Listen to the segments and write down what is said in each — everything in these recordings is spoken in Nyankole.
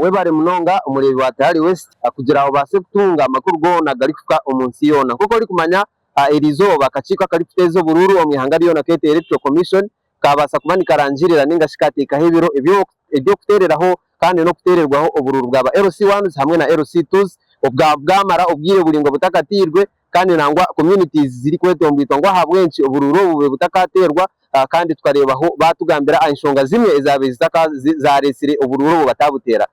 Webare munonga omureebi wa Tayari West kugira obaase kutunga amakuru goona agarikuhika omu nsi yoona. Nk'oku orikumanya, eriizooba akakiiko akarikuteeza oburuuru omu ihanga ryona keete Electoral Commission kaabaasa kuba nikarangirira ninga shi kaateekaho ebiro eby'okuteereraho kandi n'okuteererwaho oburuuru bwa ba LC ones hamwe na LC twos obwa bwamara obwire buraingwa butakatairwe kandi nangwa communities zirikwetomboitwa ngu ahabw'enki oburuuru obu bube butakateerwa kandi tukareebaho baatugambira enshonga zimwe ezaabaire zaareetsire oburuuru obu bataabuteera.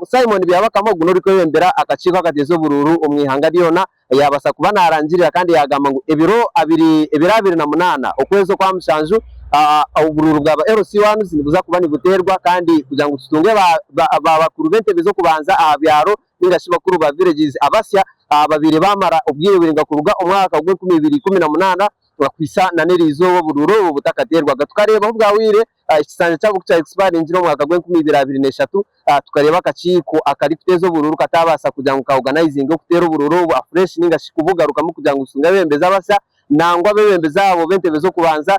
Simon Byabakama ogu n'orikwebembera akakiiko akateeza oburuuru omu ihanga ryona yaabaasa kuba naarangirira kandi yaagamba ngu ebiro abiri ebiro 28 okwezi okwa mushanju oburuuru bwa ba LC ones nibuza kuba nibuteerwa kandi kugira ngu tutunge ba ba bakuru b'entebe z'okubanza aha byaro ninga shi bakuru ba villages abasya ababaire baamara obwire buraingwa kuruga omwaka gw'enkumi ibiri ikumi na munaana kuhisa na n'eriizooba oburuuru obu butakateerwaga. Tukareeba ahu bwahweire ekisanja kyabo ku kya expiringire omwaka gw'enkumi ibiri 23 tukareeba akakiiko akarikuteeza oburuuru kataabaasa kugira ngu ka organizinge okuteera oburuuru obu afresh ninga shi kubugarukamu kugira ngu tutunge abeebembezi abasya. Nangwa abeebembezi abo b'entebe z'okubanza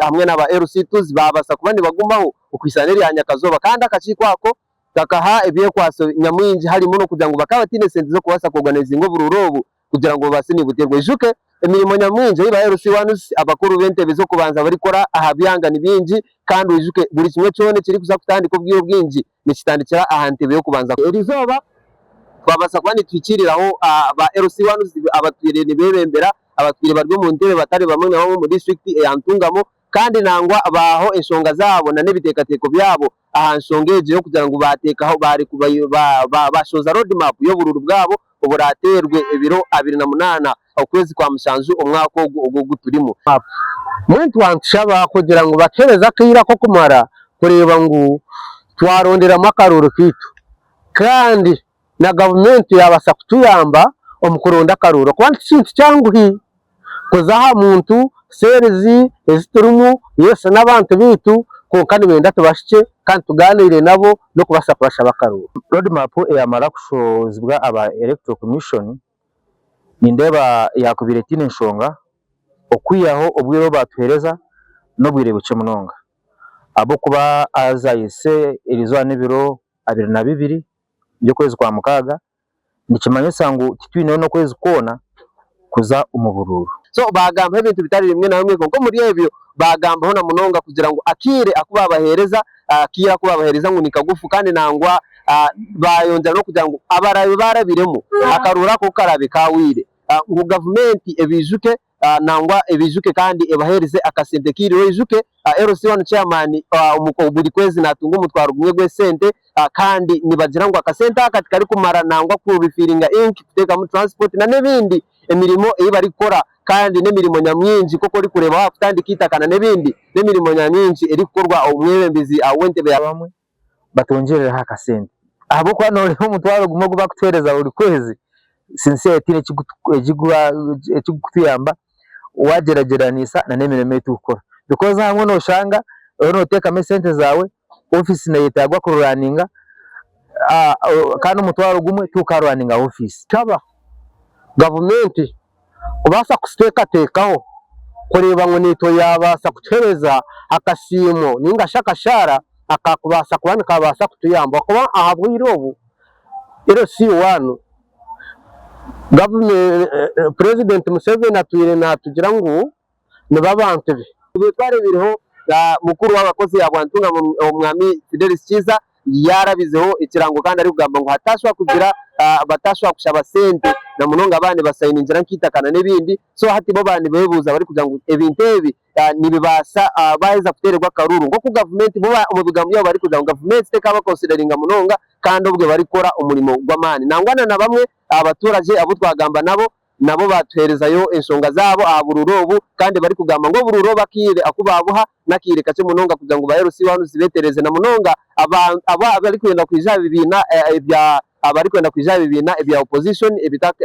hamwe na ba LC2s baabaasa kuba nibagumaho okuhisa n'erya nyakazooba kandi akakiiko ako kakaha ebyekwatso nyamwingi harimu n'okugira ngu bakaba bataine sente z'okubaasa ku organizinga oburuuru obu kugira ngu bubaase nibuteerwa. Oijuke, emirimo nyamwingi ei ba LC ones, abakuru b'entebe z'okubanza barikukora aha byanga ni bingi kandi oijuke buri kimwe kyona ekirikuza kutandika obwire obwingi nikitandikira aha ntebe y'okubanza. Erizooba twabaasa kuba nituhikiiriraho ba LC ones abatwire nibeebembera abatwire bari omu ntebe batari bamwe na bamwe omu disiturikiti eya Ntungamo kandi nangwa baaho enshonga zaabo n'ebiteekateeko byabo aha nshonga egyo y'okugira ngu baateekaho baashohoza road map y'oburuuru bwabo oburaateerwe ebiro 28 okwezi kwa mushanju omwaka ogu ogu turimu. Mbwenu twantushaba kugira ngu batuhereze akaire ak'okumara kureeba ngu twaronderamu akaruuru kaitu kandi na gavumenti yaabaasa kutuyamba omu kuronda akaruuru ahakuba ti kintu kyanguhi kuza aha muntu seerizi ezi turimu yes n'abantu baitu kwonka nibenda tubahikye kandi tugaaniire nabo n'okubaasa kubashaba akaruuru. Road map eyamara kushohozibwa aba Electoral Commission nindeeba yakubaire etaine nshonga okwihaho obwire obu batuhereza n'obwire bukye munonga ahabw'okuba as I say erizooba n'ebiro 22 by'okwezi kwa mukaaga nikimanyisa ngu titwineyo n'okwezi kwona kuza omu buruuru. So baagambaho ebintu bitari bimwe na bimwe kwonka omuri ebyo baagambaho na munonga kugira ngu akaire aku baabaheereza, akaire aku baabaheereza ngu ni kagufu kandi nangwa baayongyera n'okugira ngu abaraabe baarabiremu akaruuru ako ku karaabe kaahweire ngu gavumenti ebaijuke nangwa ebaijuke kandi ebaheereze akasente k'eiriro. Oijuke LC one chairman buri kwezi naatunga omutwaro gumwe gw'esente kandi nibagira ngu akasente aka tikarikumara nangwa ku refillinga ink, kuteekamu transport n'ebindi emirimo ei barikukora kandi n'emirimo nyamwingi nk'oku orikureeba waakutandika eitaka n'ebindi n'emirimo nyamwingi erikukorwa omwebembezi w'entebe ya. Abamwe batwongyerereho akasente ahabw'okuba nooreeba omutwaro gumwe ogu barikutuheereza buri kwezi sincerely tihaine ekirikutuyamba waagyeragyeranisa n'emirimo ei turikukora because ahamwe nooshanga oriyo nooteekamu esente zaawe, ofiisi neeyetaagwa kururaninga kandi omutwaro gumwe tigukaaruraninga ofiisi. Nshaba gavumenti kubaasa kututeekateekaho kureeba ngu naitwe yaabaasa kutuheereza akasiimo nainga shi akashaara akakubaasa kuba nikabaasa kutuyamba ahakuba aha bwire obu LC one Purezidenti Museveni atwire naatugira ngu nibo abantu be. Ebyo twareebireho mukuru w'abakozi aba Ntungamo Omwami Fidelis Kiiza yaarabizeho ekirango kandi arikugamba ngu hataashwa kugira bataashwa kushaba sente na munonga baaba nibasayiningira nk'eitaka na n'ebindi so hati bo baaba nibeebuuza barikugira ngu ebintu ebi nibibaasa baaheza kuteererwa akaruuru nk'oku gavumenti bo omu bigambo byabo barikugira ngu gavumenti tekabakonsidaringa munonga kandi obwe barikukora omurimo gw'amaani nangwa na bamwe aha baturagye abu twagamba nabo nabo baatuheerezayo enshonga zaabo aha buruuru obu kandi barikugamba ngu oburuuru obu akaire aku baabuha n'akaire kakye munonga kugira ngu ba LC ones beetereeze na munonga abo abarikwenda kwija aha bibiina ebya abarikwenda kwija aha bibiina ebya opposition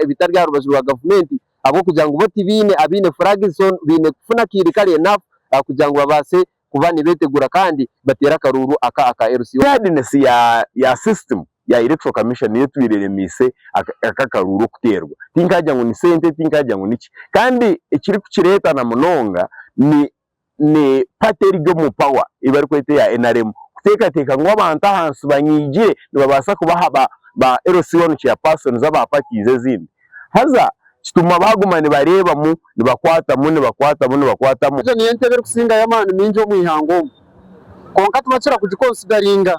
ebitari aha rubaju rwa gavumenti ahabw'okugira ngu bo tibaine abaine flags so baine kufuna akaire kari enough kugira ngu babaase kuba nibeetegura kandi bateere akaruuru aka aka LC. Hardness ya ya system ya electoral commission niyo etwire eremeise aka akaruuru okuteerwa. Tinkagira ngu ni sente, tinkagira ngu niki. Kandi ekirikukireeta na munonga ni ni party eri omu power ei barikweta eya nrm. kuteekateeka ngu abantu ahansi banyiigire nibabaasa kubaha ba ba LC1 chairpersons aba parties ezindi. Haza kituma baaguma nibareebamu, nibakwatamu, nibakwatamu, nibakwatamu. Egyo niyo entebe erikusingayo amaani maingi omu ihanga omu. Kwonka tibakira kugikonsidaringa.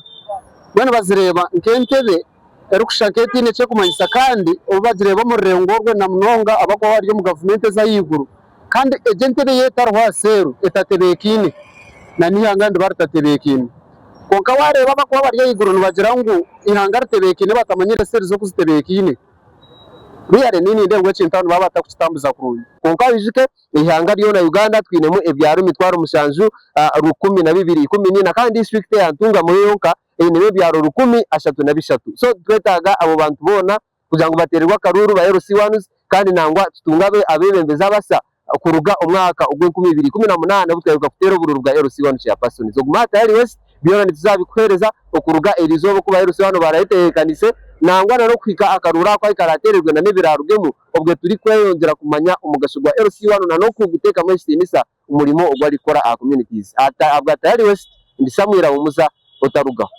Mbwenu bazireeba nk'entebe erikushusha nk'etaine eki erikumanyisa kandi obu bagireeba omu rurengo orwe na munonga abarikuba bari omu gavumenti ez'ahaiguru. Kandi egyo entebe yo etariho aha seeru etatebeekaine na n'eihanga niriba ritatebeekaine. Kwonka waareeba abarikuba bari ahaiguru nibagira ngu eihanga ritebeekaine batamanyire seeri z'oku zitebeekaine. Really nindeeba ngu ekintu aho nibaba batakukitambuza kurungi. Kwonka oijuke eihanga ryona Uganda twinemu ebyaro 70,000 214 kandi disiturikiti eya Ntungamo yo yonka einemu ebyaro 1033. So nitwetaaga abo bantu boona kugira ngu bateererwe akaruuru ba LC ones kandi nangwa tutunge abeebembezi abasya kuruga omwaka ogw'enkumi ibiri ikumi na munaana obu twaheruka kuteera oburuuru bwa LC one chairpersons. Ogume aha Tayari West byona nituzabikuheereza okuruga erizooba oku ba LC one barayetebeekanise nangwa na n'okuhika akaruuru ako ahi karaateererwe na n'ebiraarugemu obwe turikweyongyera kumanya omugasho gwa LC one na n'okuguteekamu ekitiinisa omurimo ogu arikukora aha communities. Ahabwa Tayari West, ndi Samuel Ahumuza, otarugaho.